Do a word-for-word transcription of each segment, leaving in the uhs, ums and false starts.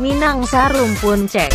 Minang Sarumpun cek.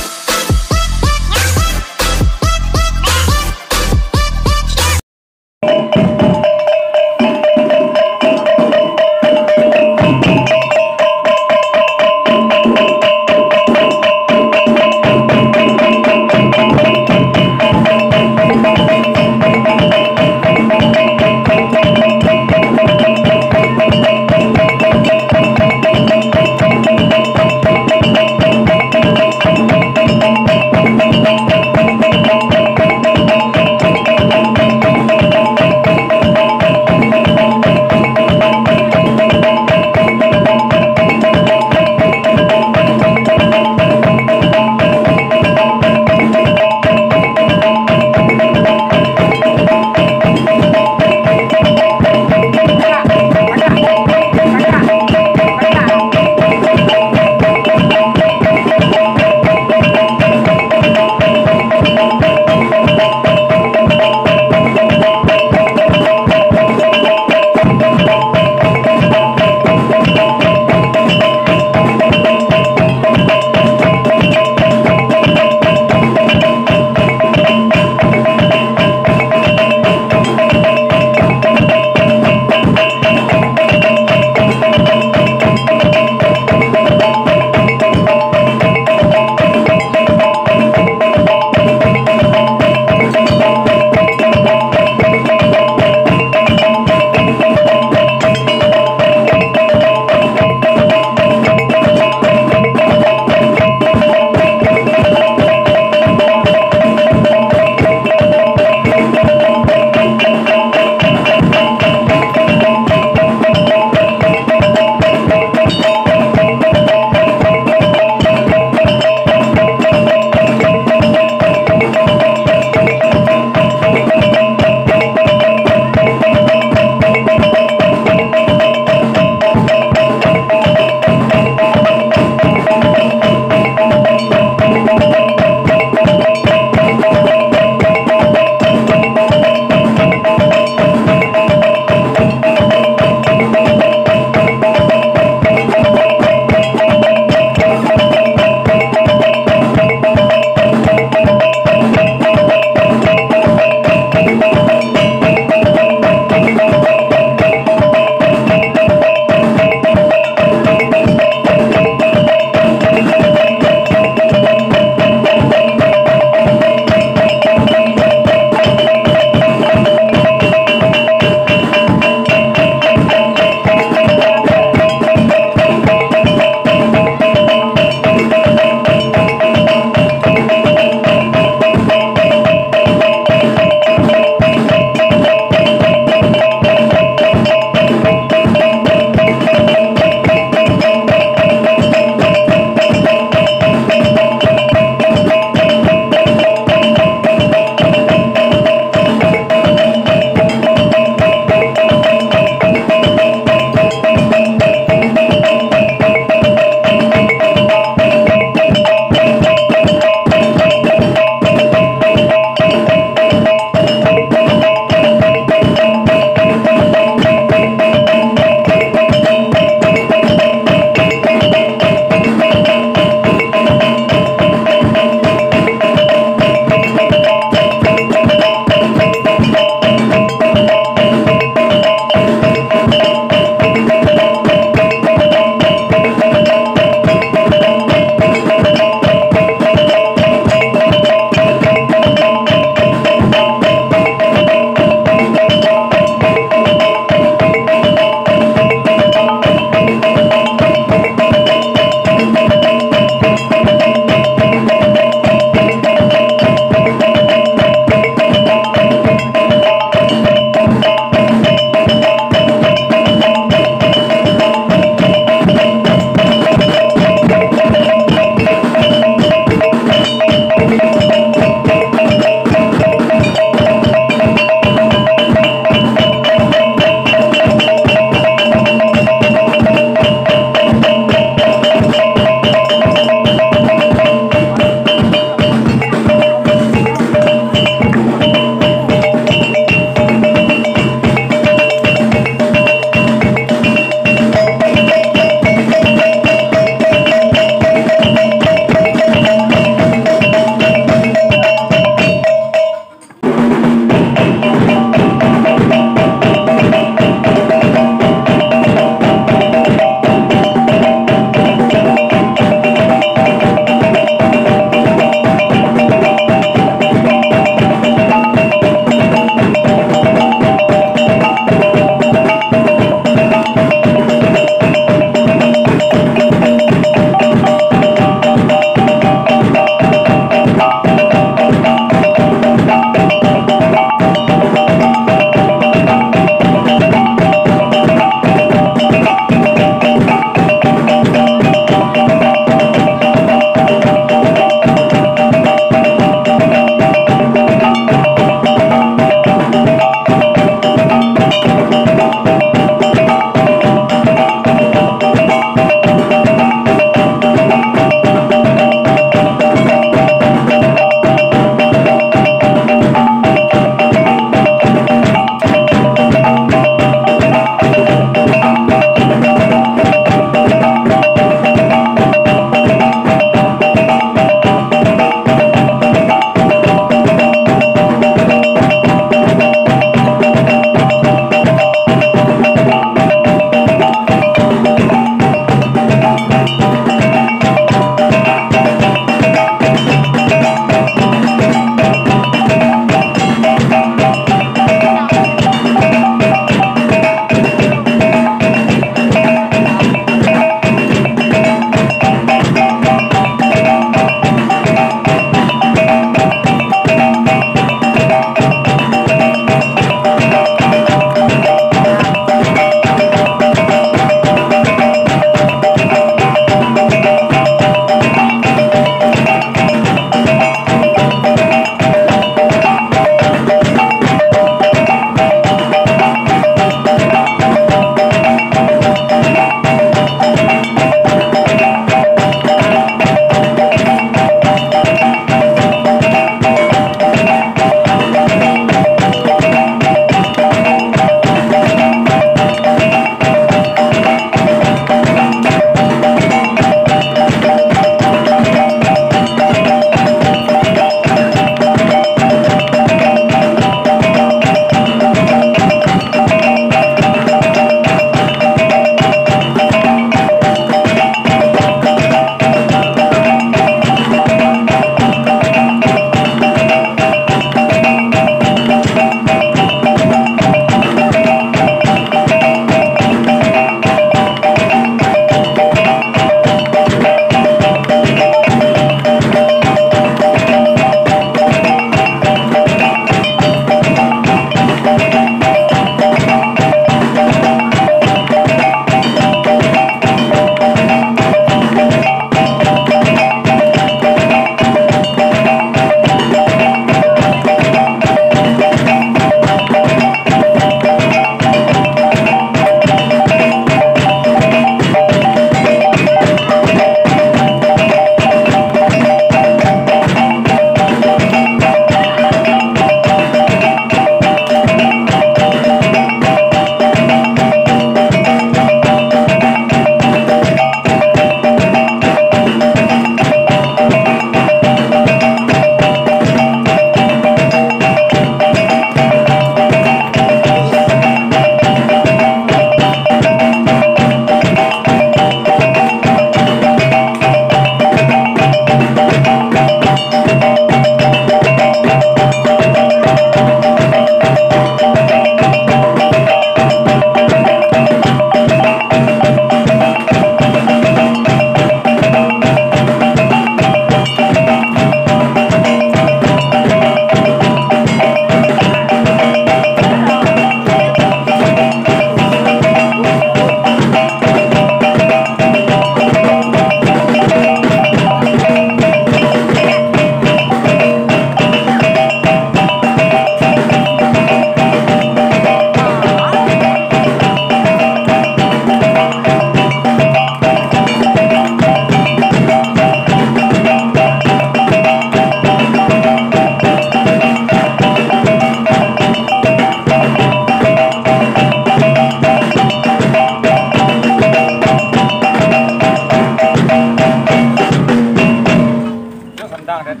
Tenang, Tet.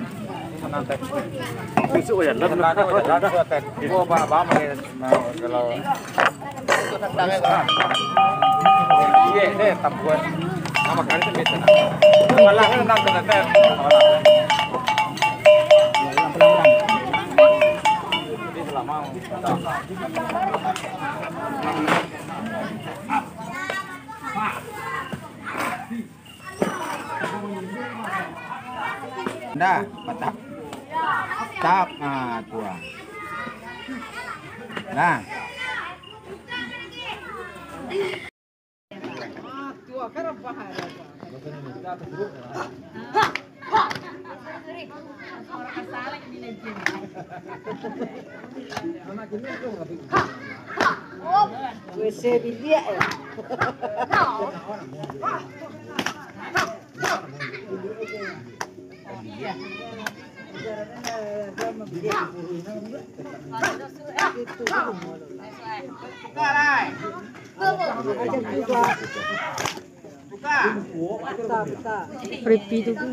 Tenang, Tet. Susuk aja, Tet. Tenang aja, Tet. Susuk, Tet. Ibu apa, apa, apa, kalau iya, Tet, tampuan. Nama kali itu biasa, nah. Malah kan tenang, Tet, Tet. Malah. Jadi selama Dah, patah. Tap, ah, tu ah. Dah. W C biliak ya. Repi tu pun.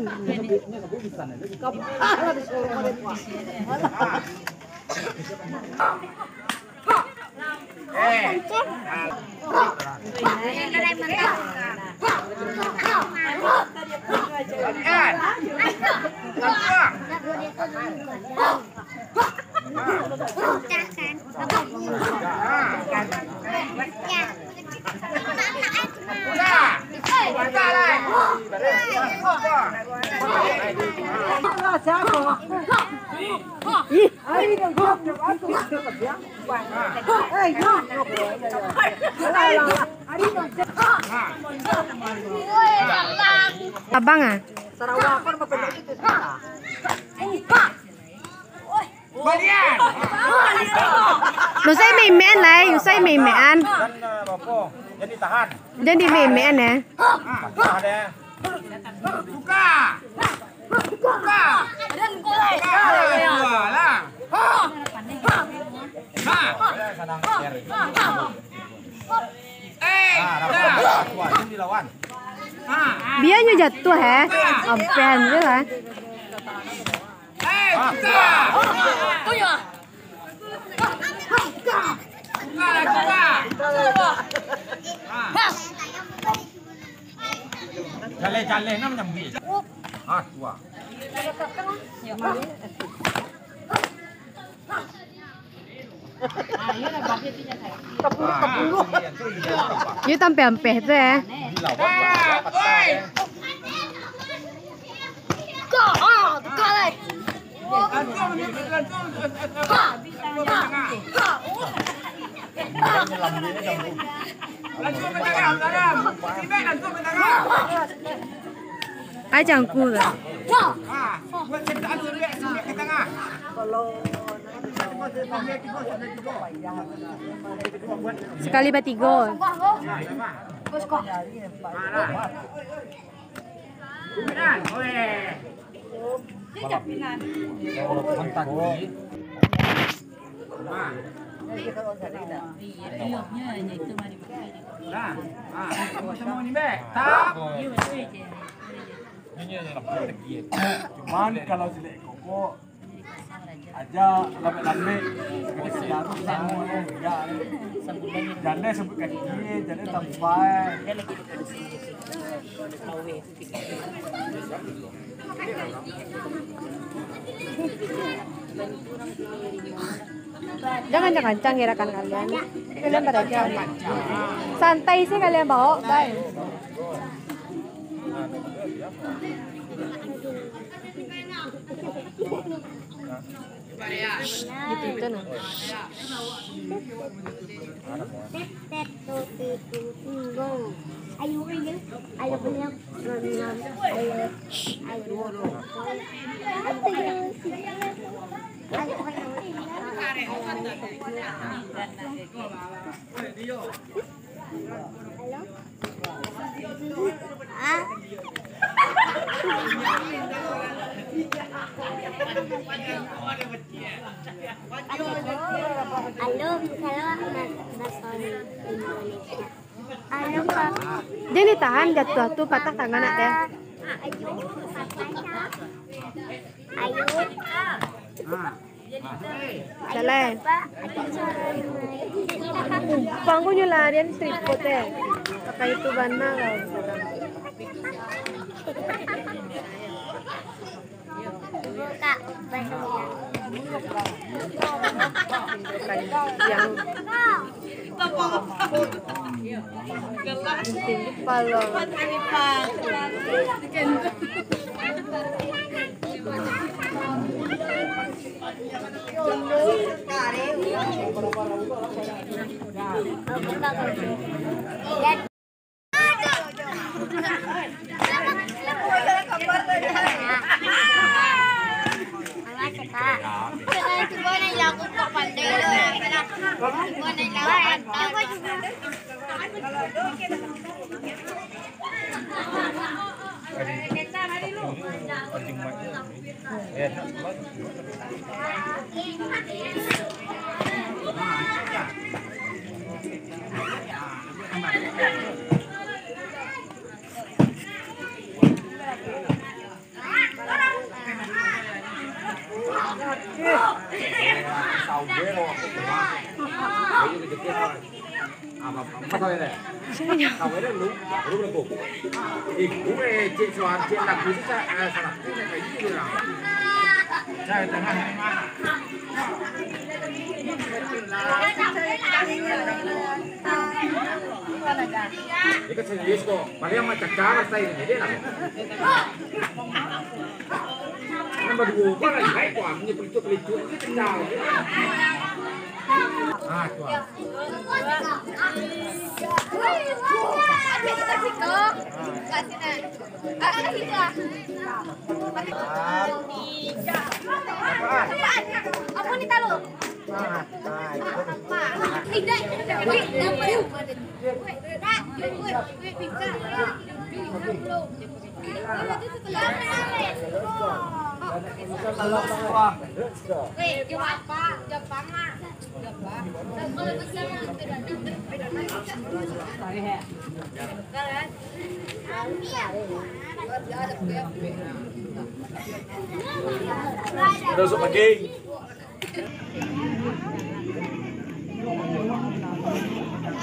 Abang ah? Usai memean lai, usai memean. Jan, eh, apo? Jan ditahan. Jan dimemean, eh. Ah, tahan, eh. Buka. Buka. Buka. Buka lah. Ha. Eh, ah, rapat, rapat, kuat. Jan dilawan. Ha. Biar nyo jatuah, eh. Ampean je lah. Jaleh-jaleh nan manyambuik. Ah, tua. Iyo tampeh-ampeh tu, eh. Ai cangku tu. Sakali batigo. Nah, ah, samo-samo ni, Bek. Tap. Cuman kalau silek koko, aja lambek-lambek. Jaleh sabuik kaki, jaleh tampai. Jangan kencang-kencang gerakan kalian. Kalian pada aja. Santai sih kalian bawa, bye. Gitu itu nah. Ayo, ayo, ayo, ayo, ayo, ayo. Halo, misalnya bahasa Indonesia. Halo, Kak. Jan ditahan, jatuah tu patah tangan, nak, deh. Ayo, patah, Kak. Jalan. Panggung nyo larian tripod eh. Pakai itu bana kau. Yang tinggi palong. Dia kan serius ko. Paling amat cakar rasa ini dia lah. Kan baduo ko lah, baik ko, amunyo pelicuk-pelicuk ni kencang. Ah, tu ah. Apa ni tahu?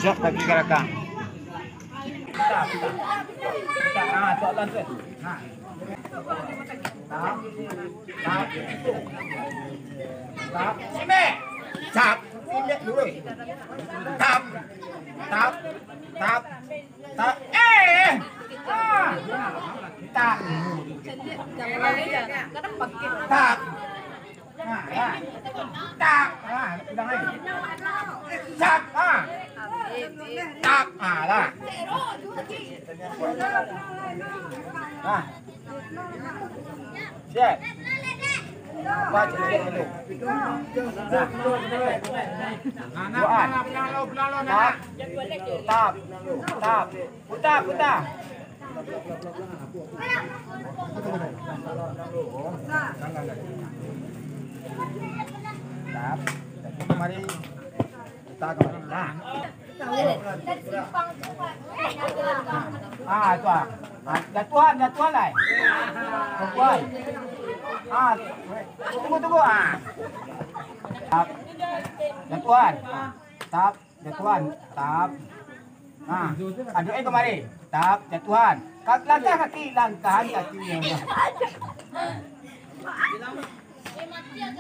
Siap kaki ka lakang. Tap. Tap. Simek. Tap. Simek dulu. Tap. Tap. Tap. Eh. Ah. Tap. Tap. Nah, ya. Tap. Nah, ulang lagi. Tap. Ah. Tap. Ah, lah. Nah. Siap. Baca sikit dulu. Nah. Doa. Tap. Tap. Tap. Putar, putar. Tap. Putar kamari. Nah. Ah, tu ah. Ah, jatuahan, jatuahan lai. Jatuahan. Ah, tunggu, tunggu. Ah. Tap. Jatuahan. Ah, tap. Jatuahan, tap. Nah, aduak eh kamari. Tap, jatuahan. Ka-, langkah kaki, langkahan kaki.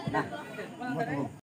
Nah, tunggu, tunggu.